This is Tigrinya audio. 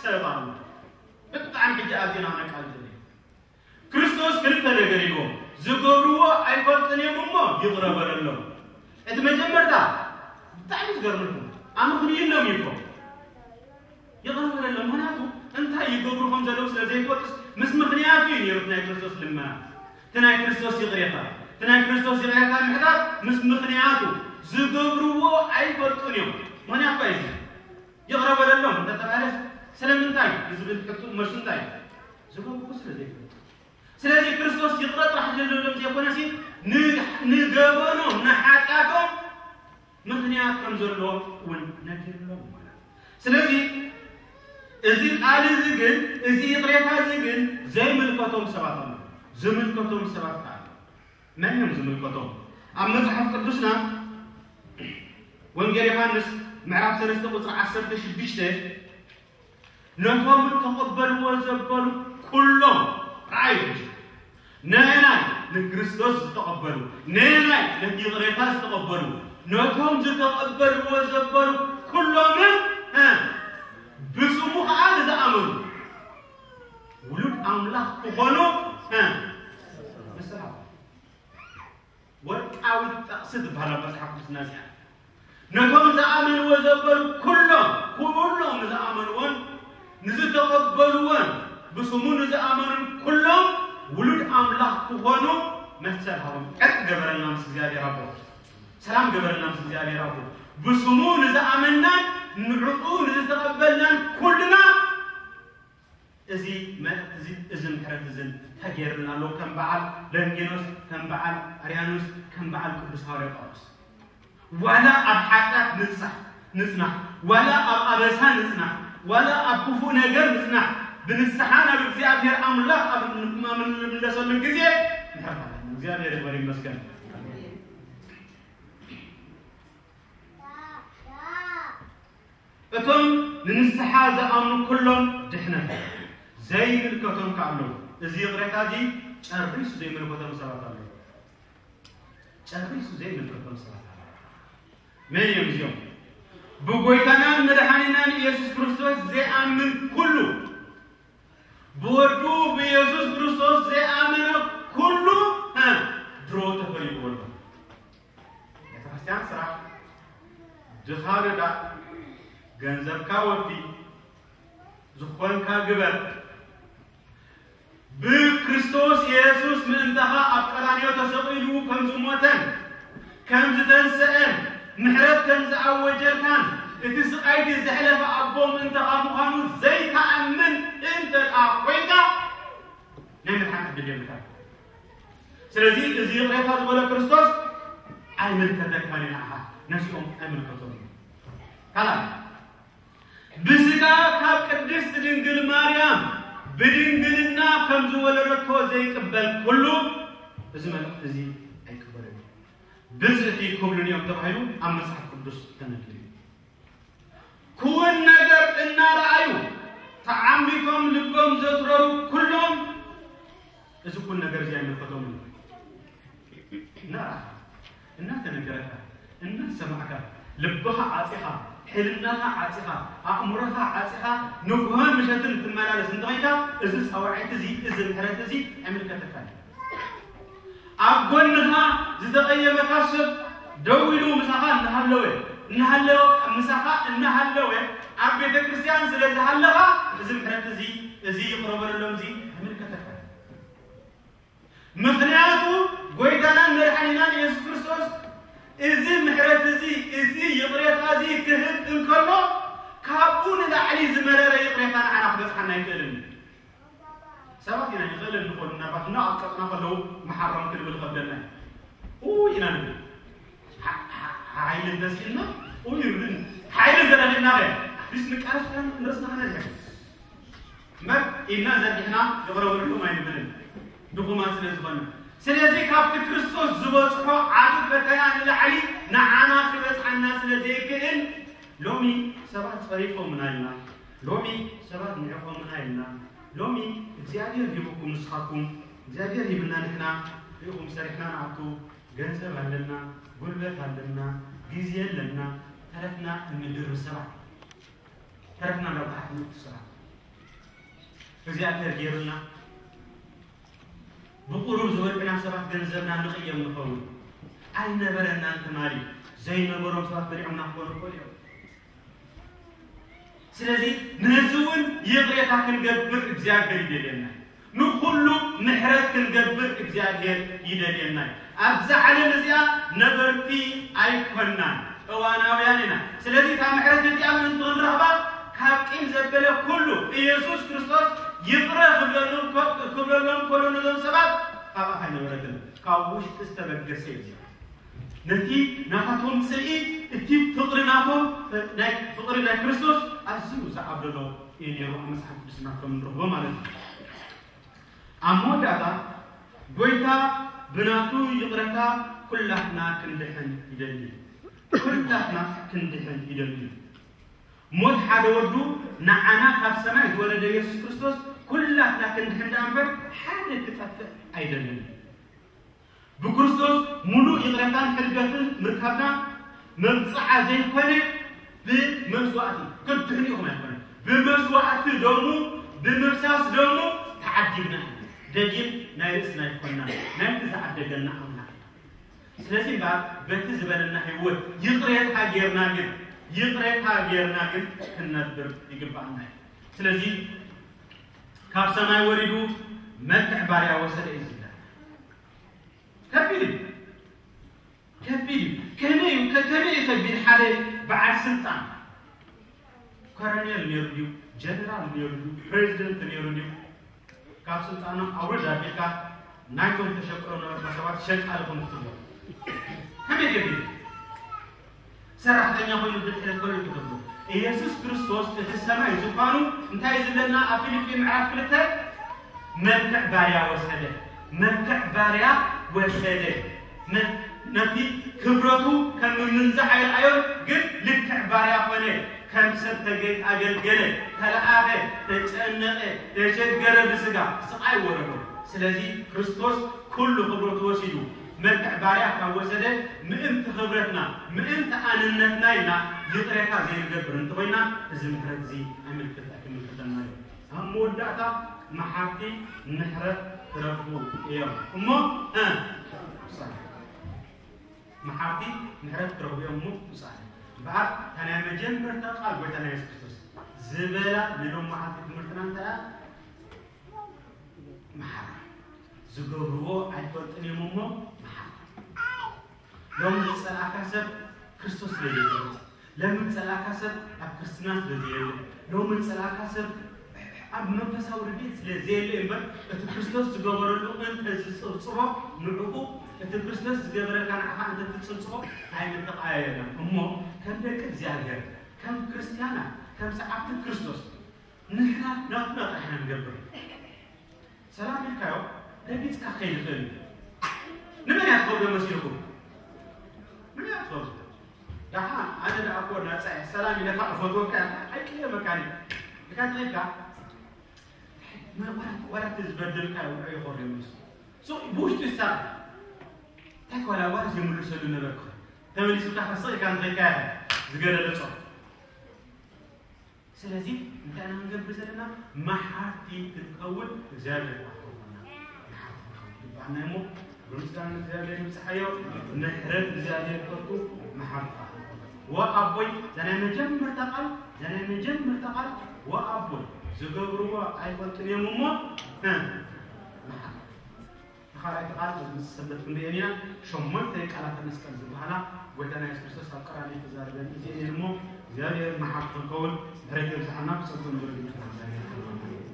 ተባሉ። ብጣዕሚ ሕጂ ኣብዚና ክነቃልል። ክርስቶስ ክልተ ነገር ኢልዎም፣ ዝገብርዎ ኣይፈልጡን እዮም እሞ ይቕረ በለሎም። እቲ መጀመርታ ብጣዕሚ ዝገርመኩም፣ ኣመኽንዩሎም እዩ እኮ። ይቕረ በለሎም። ምኽንያቱ እንታይ ይገብሩ ከም ዘለዉ ስለ ዘይፈልጡስ፣ ምስ ምኽንያቱ እዩ ነይሩ እቲ ናይ ክርስቶስ ልመና። እቲ ናይ ክርስቶስ ይቕሬታ፣ እቲ ናይ ክርስቶስ ይቕሬታ ምሕታት ምስ ምኽንያቱ፣ ዝገብርዎ ኣይፈልጡን እዮም። ምኽንያቱ እዩ። ይቕረ በለሎም እንተተባሃለስ፣ ስለምንታይ ዝብል ሕቶ መልሱ እንታይ እዩ? ዝገብርዎ ስለ ዘይፈልጡ። ስለዚ ክርስቶስ ይቕረ ጥራሕ ዝብለሎም ዘይኮነሲ፣ ን-፣ ንገበኖም፣ ንሓጢኣቶም ምኽንያት ከም ዘለዎ እውን ነጊርሎም ማለት እዩ። ስለዚ እዚ ቃል እዚ ግን፣ እዚ ይቕሬታ እዚ ግን ዘይምልከቶም ሰባት ኣለዉ። ዝምልከቶም ሰባት ከኣ ኣለዉ። መን እዮም ዝምልከቶም? ኣብ መጽሓፍ ቅዱስና ወንጌል ዮሃንስ ምዕራፍ ሰለስተ ቁጽሪ ዓሰርተ ሽዱሽተ፣ ነቶም እተቐበልዎ ዘበሉ ኩሎም፣ ረኣዩ፣ ነየናይ ንክርስቶስ ዝተቐበሉ፣ ነየናይ ነቲ ይቕሬታ ዝተቐበሉ፣ ነቶም ዝተቐበልዎ ዘበሉ ኩሎምን፣ እ፣ ብስሙ ኸዓ ንዝኣመኑ ውሉድ ኣምላኽ ክኾኑ፣ እ፣ ንስኻ ወርቃዊት ጥቕሲ ትበሃል ኣብ መጽሓፍ ቅዱስና እዚኣ። ነቶም ዝኣመንዎ ዘበሉ ኩሎም፣ ኩሎም ንዝኣመንዎን ንዝተቐበልዎን ብስሙ ንዝኣመኑን ኩሎም ውሉድ ኣምላኽ ክኾኑ መሰል ሃቦም። ዕርቂ ገበረልና ምስ እግዚኣብሔር ኣቦ። ሰላም ገበረልና ምስ እግዚኣብሔር ኣቦ። ብስሙ ንዝኣመንናን ንዕኡ ንዝተቐበልናን ኩልና እዚ መ-፣ እዚ፣ እዚ ምሕረት እዝን ተገይርልና ኣሎ። ከም በዓል ለንጊኖስ፣ ከም በዓል ኣርያኖስ፣ ከም በዓል ቅዱስ ሃዋርያ ጳውሎስ። ዋላ ኣብ ሓጢኣት ንጽናሕ፣ ንጽናሕ፣ ዋላ ኣብ ኣበሳ ንጽናሕ፣ ዋላ ኣብ ክፉእ ነገር ንጽናሕ፣ ብንስሓ ናብ እግዚኣብሔር ኣምላኽ ኣብ ን-፣ ኣብ እንምለሰሉ ግዜ ምሕረት ኣለና። እግዚኣብሔር ይኽበር ይመስገን። እቶም ንንስሓ ዝኣምኑ ኩሎም ድሕነት ዘይምልከቶም ከኣ ኣለዉ። እዚ ይቕሬታ እዚ ጨሪሱ ዘይምልከቶም ሰባት ኣለዉ። ጨሪሱ ዘይምልከቶም ሰባት ኣለዉ። መን እዮም እዚኦም? ብጎይታናን መድሓኒናን ኢየሱስ ክርስቶስ ዘይኣምን ኩሉ፣ ብወዱ ብኢየሱስ ክርስቶስ ዘይኣመነ ኩሉ፣ እ፣ ድሮ ተፈሪድዎ ኣሎ። ቤተክርስትያን ስራሕ፣ ድኻ ርዳእ፣ ገንዘብካ ወፊ፣ ዝኾንካ ግበር። ብክርስቶስ የሱስ ምእንታኻ ኣብ ቀራንዮ ተሰቒሉ ከም ዝሞተን ከም ዝተንስአን፣ ምሕረት ከም ዝኣወጀልካን፣ እቲ ስቓይ ዘሕለፈ ኣቦ ምእንታኻ ምዃኑ ዘይትኣምን እንተ ደኣ ኮይንካ፣ ናይ ምድሓን ዕድል የብልካን። ስለዚ እዚ ይቕሬታ ዝበሎ ክርስቶስ ኣይምልከተካን እዩ ንዓኻ፣ ነዚኦም ኣይምልከቶም እዩ። ካልኣይ፣ ብስጋ ካብ ቅድስት ድንግል ማርያም ብድንግልና ከም ዝወለደቶ ዘይቅበል ኩሉ እዚ መልእኽቲ እዚ ኣይቅበልን እዩ። ብፅእቲ ክብሉን እዮም ተባሂሉ ኣብ መጽሓፍ ቅዱስ ተነጊሩ እዩ። ክውን ነገር እናረኣዩ ተዓሚቶም ልቦም ዘትረሩ ኩሎም እዚ ኩን ነገር እዚ ኣይምልከቶምን እዩ። እናረኣኻ፣ እናተነገረካ፣ እናሰማዕካ፣ ልብኻ ዓጺኻ፣ ሕልናኻ ዓጺኻ፣ ኣእምሮኻ ዓጺኻ፣ ንግሆን ምሸትን ትመላለስ እንተኾይንካ፣ እዚ ጻውዒት እዚ፣ እዚ ምሕረት እዚ ኣይምልከተካን እዩ። ኣብ ጎንኻ ዝተቐየመካ ሰብ ደው ኢሉ ምሳኻ እናሃለወ፣ እናሃለወ፣ ምሳኻ እናሃለወ፣ ኣብ ቤተ ክርስቲያን ስለ ዝሃለኻ፣ እዚ ምሕረት እዚ፣ እዚ ይቕረ በለሎም እዚ ኣይምልከተካን እዩ። ምኽንያቱ ጎይታናን መድሓኒናን ኢየሱስ ክርስቶስ እዚ ምሕረት እዚ፣ እዚ ይቕሬታ እዚ ክህብ እንከሎ፣ ካብኡ ንላዕሊ ዝመረረ ይቕሬታ ንዓና ክበጽሓና ኣይክእልን እዩ። ሰባት ኢና ይኽእልን ንኾን፣ ምናልባት እናቐጥቀጥና ከለዉ መሓሮም ክንብል ከብደና እዩ። ኡይ ኢና ንብል። ሓ-፣ ሓ-፣ ሓይሊ እንተስኢልና፣ ኡይ ንብል። ሓይሊ እንተረኺብና ኸ፣ ኣትሊስት ንቃለስ ንርእስና ከነድሕን። እምበር ኢድና ዘርጊሕና ይቕረ በልኩም ኣይንብልን፣ ድኹማት ስለ ዝኾነ። ስለዚ ካብቲ ክርስቶስ ዝበጽሖ ዓቢ ፈተና ንላዕሊ ንዓና ክበጽሓና ስለ ዘይክእል፣ ሎሚ ሰባት ጸሪፎምና ኢልና፣ ሎሚ ሰባት ንዕቖምና ኢልና፣ ሎሚ እግዚኣብሔር ሂቡኩም ንስኻትኩም፣ እግዚኣብሔር ሂብና ንሕና፣ ርኢኹም ሰሪሕና ንኣቱ፣ ገንዘብ ኣለና፣ ጉልበት ኣለና፣ ግዜ ኣለና፣ ተረፍና እንድርብ ሰባት። ተረፍና ናብ ኣሕምልቲ ስራሕ። እግዚኣብሔር ገይሩና። ብቁሩብ ዝበልዑና ሰባት ገንዘብና ንቕየም ንኸውን። ኣይነበረናን ትማሊ። ዘይነበሮም ሰባት በሊዖምና ክኾኑ ይኽእሉ እዮም። ስለዚ ነዚ እውን ይቕሬታ ክንገብር እግዚኣብሔር ይደልየና። ንኹሉ ምሕረት ክንገብር እግዚኣብሔር ይደልየና። ኣብዛ ዓለም እዚኣ ነበርቲ ኣይኮናን፣ እዋናውያን ኢና። ስለዚ እታ ምሕረት እቲኣ ምእንቲ ክንረኽባ ካብ ቂም ዘበለ ኩሉ ኢየሱስ ክርስቶስ ይቕረ ክብለሎም ከ-፣ ክብለሎም ከሎ ነዞም ሰባት ካብኣ ኣይነበረትን፣ ካብ ውሽጢ ዝተበገሰ እዩ። ነቲ ናታቶም ጽልኢ፣ እቲ ፍቕሪ ናቶም፣ ናይ ፍቕሪ ናይ ክርስቶስ ኣዝዩ ዝዓብለሎ እዩ ነይሩ ኣብ መጽሓፍ ቅዱስና ከም ንረኽቦ ማለት እዩ። ኣብ መወዳእታ ጎይታ ብናቱ ይቕረታ ኩላትና ክንድሕን ይደሊ። ኩላትና ክንድሕን ይደሊ። ሞት ሓደ ወዱ ንዓና ካብ ሰማይ ዝወረደ ኢየሱስ ክርስቶስ ኩላትና ክንድሕን ደኣ እምበር ሓደ ክጠፍእ ኣይደልን። ብክርስቶስ ሙሉእ ይቕረታን ሕድገትን ምርካብና መብጽዓ ዘይኮነ ብመስዋእቲ ክትድሕኑ ኢኹም ኣይኮነን። ብመስዋእቲ ደሙ፣ ብምፍሳስ ደሙ ተዓዲግና ኢና። ደጊም ናይ ርእስና ኣይኮንና፣ ናይቲ ዝዓደገና ኣምላኽ ኢና። ስለዚ እምበኣር በቲ ዝበለና ህይወት ይቕሬታ ጌርና ግን፣ ይቕሬታ ጌርና ግን ክንነብር ይግባኣና እዩ። ስለዚ ካብ ሰማይ ወሪዱ መልክዕ ባርያ ወሰደ እዩ ዝብለና። ከቢድ እዩ። ከቢድ እዩ። ከመይ እዩ? ከ-፣ ከመይ እዩ ከቢድ? ሓደ በዓል ስልጣን ኮረኔል ነይሩ ድዩ? ጀነራል ነይሩ ድዩ? ፕሬዚደንት ነይሩ ድዩ? ካብ ስልጣኖም ኣውርድ ኣቢልካ ናይቶም ተሸቅሎም ነበርካ ሰባት ሸቃሊ ኮኑ ክትብሎ ከመይ ከቢድ እዩ? ሰራሕተኛ ኮይኑ ብድሕረት ከሎ እዩ ክትብሎ። ኢየሱስ ክርስቶስ እቲ ሰማይ ዙፋኑ እንታይ ዝብለና ኣብ ፊልጲ ምዕራፍ ክልተ? መልክዕ ባርያ ወሰደ። መልክዕ ባርያ ወሰደ። ነ-፣ ነቲ ክብረቱ ከም ምንዛዕ ኣይረኣዮን፣ ግን ልክዕ ባርያ ኮነ። ከም ሰብ ተገ-፣ ኣገልገለ፣ ተለኣኸ፣ ተጨነቐ፣ ተሸገረ፣ ብስጋ ስቓይ ወረዶ። ስለዚ ክርስቶስ ኩሉ ክብረቱ ወሲዱ መልክዕ ባርያ ካብ ወሰደ ምእንቲ ክብረትና ምእንቲ ኣንነትና ኢልና ይቕሬታ ዘይንገብር እንተኾይና እዚ ምሕረት እዚ ኣይምልክት ኣይክምልክተና እዩ። ኣብ መወዳእታ መሓርቲ ምሕረት ክረኽቡ እዮም እሞ እ፣ መሓርቲ ምሕረት ክረኽቡ እዮም እሞ ውሳነ እምበኣር እታ ናይ መጀመርታ ቃል ጎይታና የሱስ ክርስቶስ ዝበላ ንሎም መሓርቲ ትምህርትና እንታይ እያ? መሓራ ዝገብርዎ ኣይፈልጥን እዮም እሞ መሓራ። ሎሚ ዝጸላእካ ሰብ ክርስቶስ ስለ ዘይፈልጥ፣ ሎሚ ዝጸላእካ ሰብ ኣብ ክርስትና ስለ ዘየለ፣ ሎሚ ዝጸላእካ ሰብ ኣብ መንፈሳዊ ረድኤት ስለ ዘየለ እምበር እቲ ክርስቶስ ዝገበረሉ እንተ ዝጽብጽቦ ንዕኡ እቲ ክርስቶስ ዝገበረልካ ንዓኻ እንተ ትጽብጽቦ ኣይምተቐያየርና እሞ ከም ደቂ እግዚኣብሔር ከም ክርስትያናት ከም ሰዓብቲ ክርስቶስ ንሕና ናትና ጥራሕ ኢና ንገብር። ሰላም ኢልካዮ ረጊጽካ ክኸይድ ይኽእል እዩ። ንመን እያ ትኸብዶ መሲልኩም? ንመን እያ ትኸብዶ? ደሓ ኣነ ደኣ እኮ ናጻ እየ፣ ሰላም ኢለካ እፈትወካ እየ፣ ኣይቅየመካን እዩ። ኢልካ ተኸይድካ ዋላ፣ ዋላ እቲ ዝበደልካዮ ንዑ ይኸብዶ ይምልሱ። ሶ ብውሽጡ ይሳቐ። እንታይ ዋላ፣ ዋላ ዘይምልሰሉ ነበርኩ። ተመሊሱካ ከስቕ ኢልካ ንኸይድካ እያ ዝገለለጾ። ስለዚ እንታይ ኢና ክንገብር ዘለና? መሓርቲ ክንከውን እግዚኣብሔር ይባርኸና። መሓርቲ ክንከውን ይግባኣና እሞ ብምስጋና ንእግዚኣብሔር ይብፅሓዮ። ምሕረት እግዚኣብሔር ይፈቱ። መሓርቲ ወኣቦይ ዘናይ መጀመርታ ቃል ዘናይ መጀመርታ ቃል ወኣቦይ ዝገብርዎ ኣይፈልጥን እዮም እሞ እ፣ መሓርቲ እቲ ካልኣይቲ ቃል ኣብዚ ምስ ሰንበት ክንሪኤን ኢና። ሸሞንተ ቃላተ መስቀል ዝበሃላ ጎይታና የሱስ ክርስቶስ ኣብ ቀራንዮ ዝተዛረበን እዚኤን እየን እሞ እግዚኣብሔር መሓር ክንከውን ምሕረት የብዝሓልና። ብጸጉ ንብረት ይብዝሓልና።